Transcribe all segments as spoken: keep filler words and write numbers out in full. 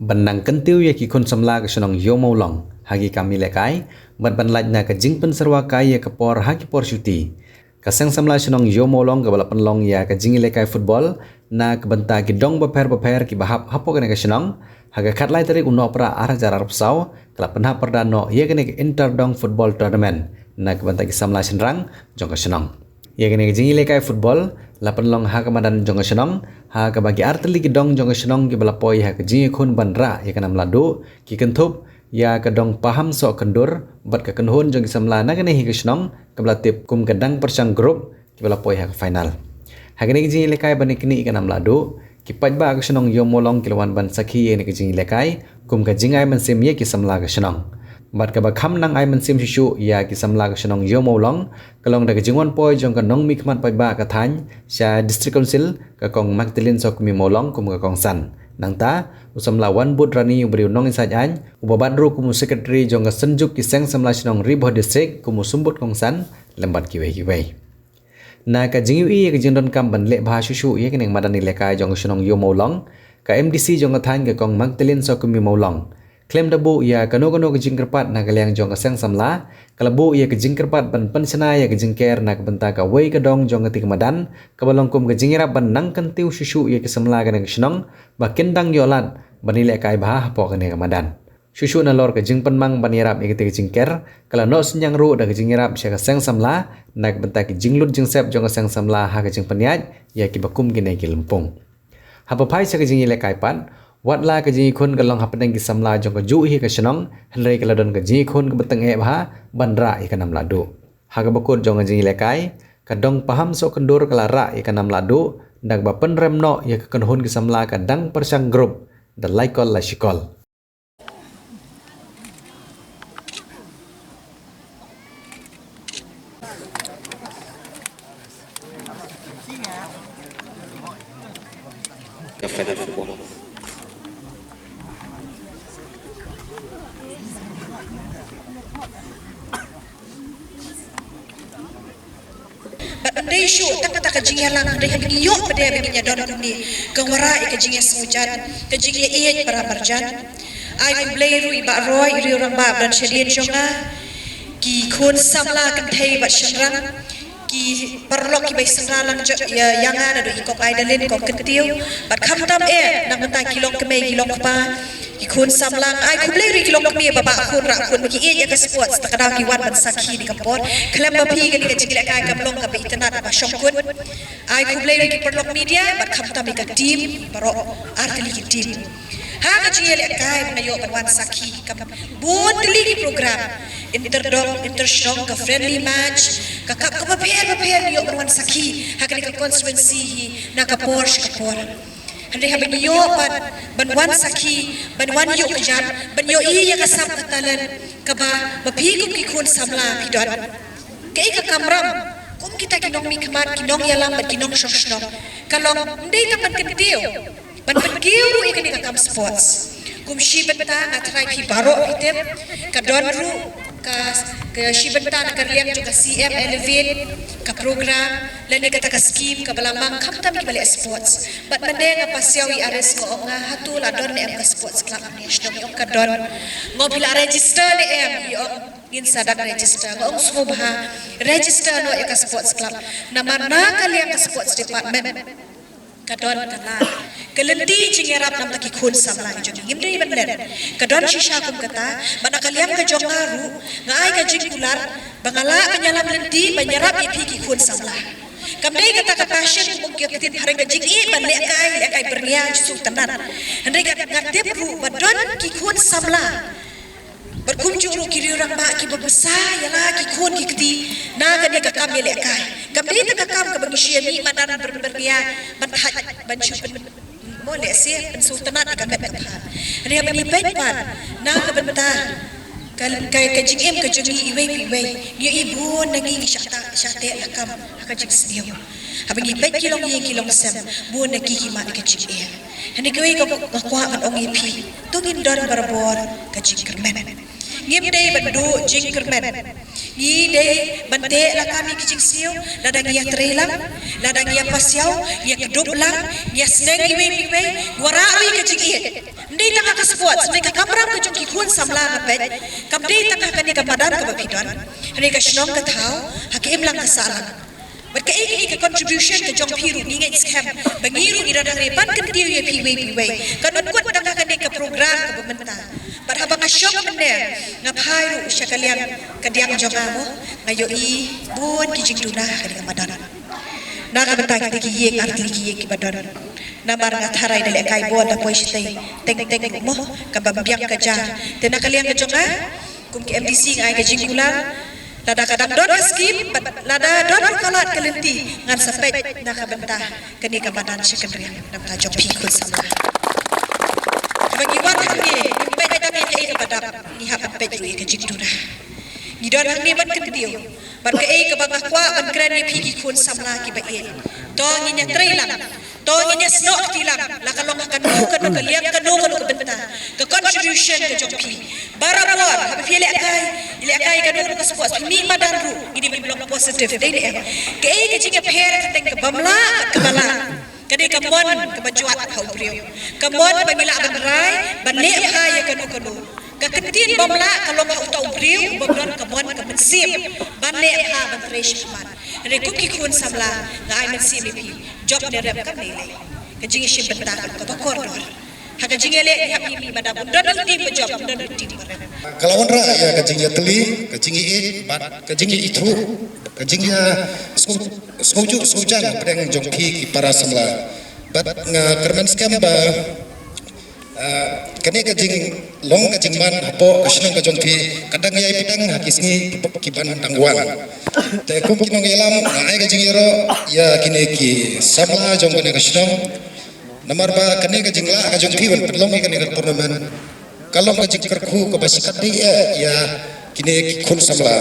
ban nang kyntiew ïa ki khun samla ka shnong Ïew Mawlong ha ki kam ïalehkai bad ban lait na ka jingpynsyrwa kai ïa ka por ha ki por shuti. Ka Seng Samla Shnong Ïew Mawlong kaba la pynlong ïa ka jingïalehkai football na ka bynta ki dong bapher bapher kiba hap hapoh kane ka shnong ha ka khatlai tarik u Nohprah ar hajar arphew saw ka la pynhap pyrda noh ïa kane ka Inter Dong Football Tournament na ka bynta ki samla shynrang jong ka shnong. Ïa kane ka jingïalehkai football la pynlong ha ka madan jong ka shnong ha kaba ki artylli ki dong jong ka shnong kiba la poi ha ka jingïakhun ban rah ïa ka nam lahduh ki kynthup ïa ka dong Paham Sohkyndur bad ka kynhun jong ki samla na kane hi ka shnong kaba la tip kum ka Dang Pyrshang Group kiba la poi ha ka final. Ha kane ka jingïalehkai ban ïaknieh ïa ka nam lahduh, ki paidbah ka shnong Ïew Mawlong ki la wan ban sakhi ïa kane ka jingïalehkai kum ka jingai mynsiem ïa ki samla ka shnong. Bad kaba kham nang ai mynsiem shuh shuh ïa ki samla ka shnong Ïew Mawlong ka long da ka jingwan poi jong ka nongmihkhmat paidbah ka thaiñ sha District Council, ka Kong Magdalene Sohkmie Mawlong kum ka kongsan. Nangta u samla Wanbud Rani uba dei u nongïasaid aiñ, uba bat ruh kum u Secretary jong ka Synjuk ki Seng Samla Shnong Ri Bhoi District kum u Symbud Kongsan lem bad kiwei kiwei. Na ka jingïohi ïa ka jingdonkam ban leh bha shuh shuh ïa kane ka madan ïalehkai jong ka shnong Ïew Mawlong, ka M D C jong ka thaiñ ka Kong Magdalene Sohkmie Mawlong, khlem da buh ïa kano kano ka jingkyrpad na ka liang jong ka Seng Samla, ka la buh ïa ka jingkyrpad ban pynshna ïa ka jingker na ka bynta kawei ka dong jong katei ka madan kaba long kum ka jingïarap ban nang kyntiew shuh shuh ïa ki samla kane ka shnong ba kin dang ïoh lad ban ïalehkai bha hapoh kane ka madan. Shuh shuh nalor ka jingpynmang ban ïarap ïa katei ka jingker, ka la noh synñiang ruh da ka jingïarap sha ka Seng Samla na ka bynta ki jinglut jingsep jong ka Seng Samla ha ka jingpynïaid ïa kiba kum kine ki lympung. Haba phai sha ka jingïalehkai pat, wat la ka jingïakhun ka long hapdeng ki samla jong kajuh hi ka shnong, hynrei ka la don ka jingïakhun kaba tyngeh bha ban rah ïa ka nam lahduh. Ha kaba kut jong ka jingïalehkai, ka dong Paham Sohkyndur ka la rah ïa ka nam lahduh da kaba pynrem noh ïa ka kynhun ki samla ka Dang Pyrshang Group da lai kol lai shikol. Bad ym dei shuh tang kata ka jingïalang, hynrei haba ngi ïoh pat de ba ngin ïa don kumne, ka wanrah ïa ka jingïasngewjat, ka jingïaieit para marjan. Ai khublei ruh i Bah Roy, i Rangbah ba don shadien jong nga, ki khun samla kynthei bad shynrang, ki paralok kiba ïasynra lang jong ïa, ïa nga, naduh i Kong Aidalin, Kong Kyntiew, bad khamtam eh na ka bynta ki longkmie ki longkpa, ki khun samla. Ai khublei ruh ïa ki longkmie ba bah khun rah khun, ki ïeit ïa ka sports, ta ka daw ki wan ban sakhi ïa ka por. Khlem ba phi kane ka jingïalehkai kam long kaba itynnad ba shongkun. Ai khublei ruh ïa ki paralok media bad khamtam ïa ka team baroh, artylli ki team. Ha ka jingïalehkai ba nga ïoh ban wan sakhi, ka bun tylli ki program, inter dong, inter shnong, ka friendly match, ka cup kaba pher bapher nga ïoh ban wan sakhi ha kane ka constituency hi na ka por sha ka por. Hynrei haba ngi ïoh pat ban wan sakhi, ban wan ïuh kjat, ban ïohi ïa ka sap ka talent kaba, ba phi kum ki khun samla phi don. Kaei ka kamram kum kita ki nongmihkhmat, ki nongïalam bad ki nongshong shnong, ka long ym dei tang ban kyntiew, ban pynkiew ruh ïa kane ka kam sports. Kum shi bynta nga tharai phi baroh phi tip, ka don ruh ka, ka shi bynta na ka liang jong ka C M Elevate, ka program lane kata ka scheme kaba la mang khamtam kiba leh sports. Bad mynne nga pasiaw, i Aris ka ong nga, hato la don ne em ka sports club ha kane ka shnong? I ong ka don. Nga ong phi la register ne em? I ong ngin sa dang register. Nga ong sngewbha, register noh ïa ka sports club. Namar na ka liang ka sports department ka don ka lad, ka lynti jingïarap namar ki khun samla jong ngi. Ngim dei ban len, ka don shisha kum kata. Bad na ka liang ka jong nga ruh, nga ai ka jingkular ba nga lah ban ïalam lynti ban ïarap ïa phi ki khun samla. Kam dei kata ka passion kum ki ktien, hynrei ka jingïeit ban lehkai, lehkai byrngiew, jingsngewtynnat. Hynrei nga tip ruh ba don ki khun samla bad kumjuh ruh ki riew rangbah kiba bsa ïa la ki khun ki kti na kane ka kam ïalehkai. Kam dei tang ka kam kaba ngi shu ïa mih madan byrngiew ban thait, ban shu pyn, mo, lehse pynsngewtynnat ïa ka met ka phad. Hynrei haba ngi peit pat na ka bynta ka, ka, ka jingim ka jong ngi iwei pa iwei, ngi ïohi bun na ngi ngi shah teh, shah teh lakam ha ka jingsniew. Haba ngi peit ki longïing ki longsem, bun na ki ki mad ïa ka jingeh. Hynrei kawei ka, nga kwah ban ong ïa phi, to ngin don barabor ka jingkyrmen. Ngim dei ban duh jingkyrmen. Ngi dei ban teh lakam ïa ki jingsniew, lada ngi ïa trei lang, lada ngi ïa pasiaw, ngi ïa kdup lang, ngi ïa sneng iwei pa iwei, ngi wanrah ruh ïa ka jingïeit. Ym dei tang ha ka sports, hynrei ka kamram ka jong ki khun samla nga peit, kam dei tang ha kane ka madan kaba phi don, hynrei ka shnong ka thaw, ha ka imlang ka sahlang. Bad kaei kaei ka contribution ka jong phi ruh ngi ngeit skhem ba ngi ruh ngi don hangne ban kyntiew ïa phi iwei pa iwei. Kam kut tang ha kane ka program kaba mynta. Bad haba nga shong mynne nga phai ruh sha ka liang ka diang jong nga mo, nga ïohi bun ki jingduna ha kane ka madan. Na ka bynta kita ki ïing artylli ki ïing kiba don. Namar nga tharai da lehkai bor da poi shatei teng teng ruh mo, kaba biang ka jar. Te na ka liang ka jong nga kum ki M D C nga ai ka jingkular, lada ka dang don ka skim, bad lada don ruh ka lad ka lynti, ngan sa peit na ka bynta kane ka madan sha kynriang na bynta jong phi khun samla. Haba ngi wan hangne, ngim peit tang ïa kaei kaba dap, ngi hap ban peit ruh ïa ka jingduna. Ngi don hangne ban kyntiew bad kaei kaba nga kwah ban kren ïa phi ki khun samla kiba ïeit. To ngin ïa trei lang, to ngin ïa snoh kti lang, la ka long ha kano kano ka liang, kano kano ka bynta, ka contribution ka jong phi. Barabor haba phi lehkai, lehkai kano kano ka sports, phi mih madan ruh, ngi dei ban long positive, dei ne em? Kaei ka jingïapher kyrteng kaba mlah bad kaba lah? Ka dei ka mon kaba jwat ha u briew. Ka mon ba ngi lah ban rai, ban leh bha ïa kano kano. Ka ktien bym lah ka long ha uta u briew uba don ka mon ka mynsiem ban leh bha, ban trei shakhmat. Hynrei kum ki khun samla, nga ai mynsiem ïa phi, jop ne rep kam dei lei. Ka jingïashim bynta ka long kaba kordor. Ha ka jingïaleh ngi hap ngi mih madan, ym don u team ba jop, ym don u team ba rep. Ka la wanrah ïa ka jingïatylli, ka jingïaieit bad ka jingïaithuh, ka jingïa sngewthuh, sngewthuh sngewjang hapdeng jong phi ki para samla. Bad nga kyrmen skhem ba, ah, kane ka jinglong ka jingman hapoh ka shnong ka jong phi ka dang ïai pdiang ha ki sngi ki ban dang wan. Te kum ki nongïalam nga ai ka jingïaroh ïa kine ki samla jong kane ka shnong. Namar ba kane ka jinglah ka jong phi ban pynlong ïa kane ka tournament ka long ka jingkyrkhu kaba shikatdei eh ïa kine ki khun samla.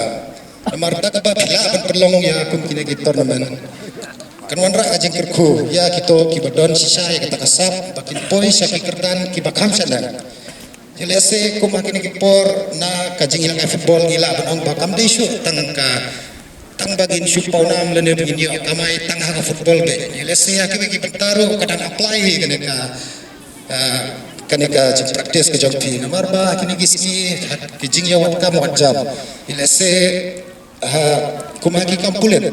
Namar da kaba phi lah ban pynlong ïa kum kine ki tournament, kan wanrah ka jingkyrkhu ïa kito kiba don shisha ïa kata ka sap ba kin poi sha ki kyrdan kiba kham shaneng. Ïa lehse kum ha kine ki por na ka jingïalehkai football ngi lah ban ong ba kam dei shuh tang ka, tang ba ngin shu pawnam lane ba ngin ïoh kamai tang ha ka football beit. Ïa lehse ha kiwei ki bynta ruh ka dang apply hi kane ka, ah, kane ka jingpractice ka jong phi. Namar ba ha kine ki sngi ha ki jingïawad kam wad jam, ïa lehse ha, kum ha ki kam pulit,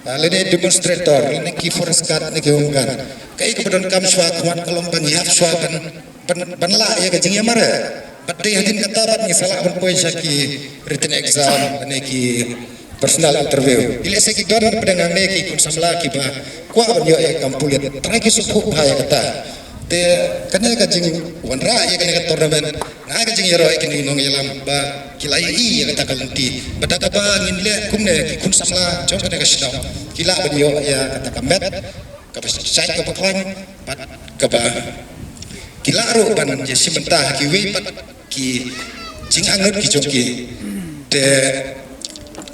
ah, lane demonstrator, lane ki forest guard, lane ki home guard. Kaei kaba donkam shuwa khmat ka long ba ngi hap shuwa ban, ban, ban lah ïa ka jingïamareh. Bad dei hadien kata bad ngi sa lah ban poi sha ki written exam lane ki personal interview. Ïa lehse ki don hapdeng hangne ki khun samla kiba kwah ban ïoh ïa ka kam pulit, trai ki sngewthuh bha ïa kata. Te kane ka jingwanrah ïa kane ka tournament, nga ai ka jingïaroh ïa kine ki nongïalam ba ki la ïohi ïa kata ka lynti. Bad da kaba ngin leh kumne, ki khun samla jong kane ka shnong ki lah ban ïoh ïa kata ka met kaba shait kaba khlaiñ bad kaba ki lah ruh ban ïashim bynta ha kiwei pat ki jingangnud ki jong ki. Te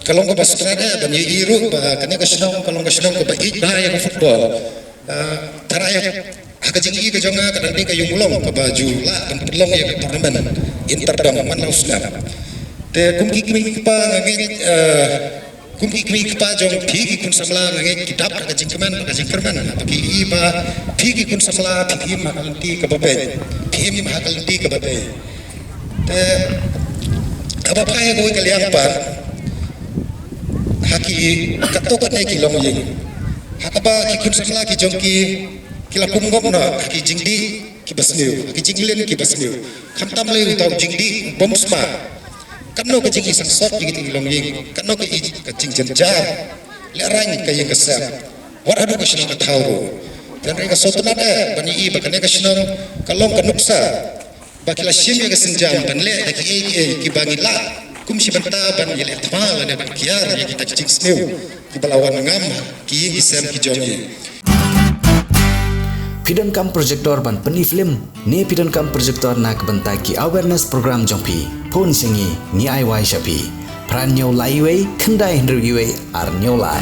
ka long kaba sngewtynnat eh ban ïohi ruh ba kane ka shnong ka long ka shnong kaba ïeit bha ïa ka football. Ah, tharai ha ka jingïohi ka jong nga ka dang dei ka ïumulong kaba ju lah ban pynlong ïa ka tournament inter dong man la u snem. Te kum ki kmie ki kpa nga ngeit, ah, kum ki kmie ki kpa jong phi ki khun samla nga ngeit ki dap da ka jingkmen, da ka jingkyrmen, ba ki i ba phi ki khun samla phi im ha ka lynti kaba beit, phi im ha ka lynti kaba dei. Te haba phai ha kawei ka liang pat, ha ki katto katne ki longïing, ha kaba ki khun samla ki jong ki ki la kum ngop noh ha ki jingdih kiba sniew, ha ki jinglin kiba sniew. Khamtam lei uta u jingdih bym sma. Katno ka jingisangsot ïa kita ki longïing, katno ka i, ka jingjynjar. Lehraiñ ka ïing ka sem, wat haduh ka shnong ka thaw ruh. Hynrei ka sngewtynnat eh ban i ba kane ka shnong ka long ka nuksa ba ki la shim ïa ka sienjam ban leh da kiei kiei kiba ngi lah kum shi bynta ban ïaleh thma lane ban kiar ïa kita ki jingsniew kiba la wan ngam ha ki ïing ki sem ki jong ngi. Phi donkam projector ban pyni film ne phi donkam projector na ka bynta ki awareness program jong phi? Phone sha ngi, ngi ai wai sha phi. Phra hynñiew lai wei, khyndai hynriew wei, ar hynñiew lai.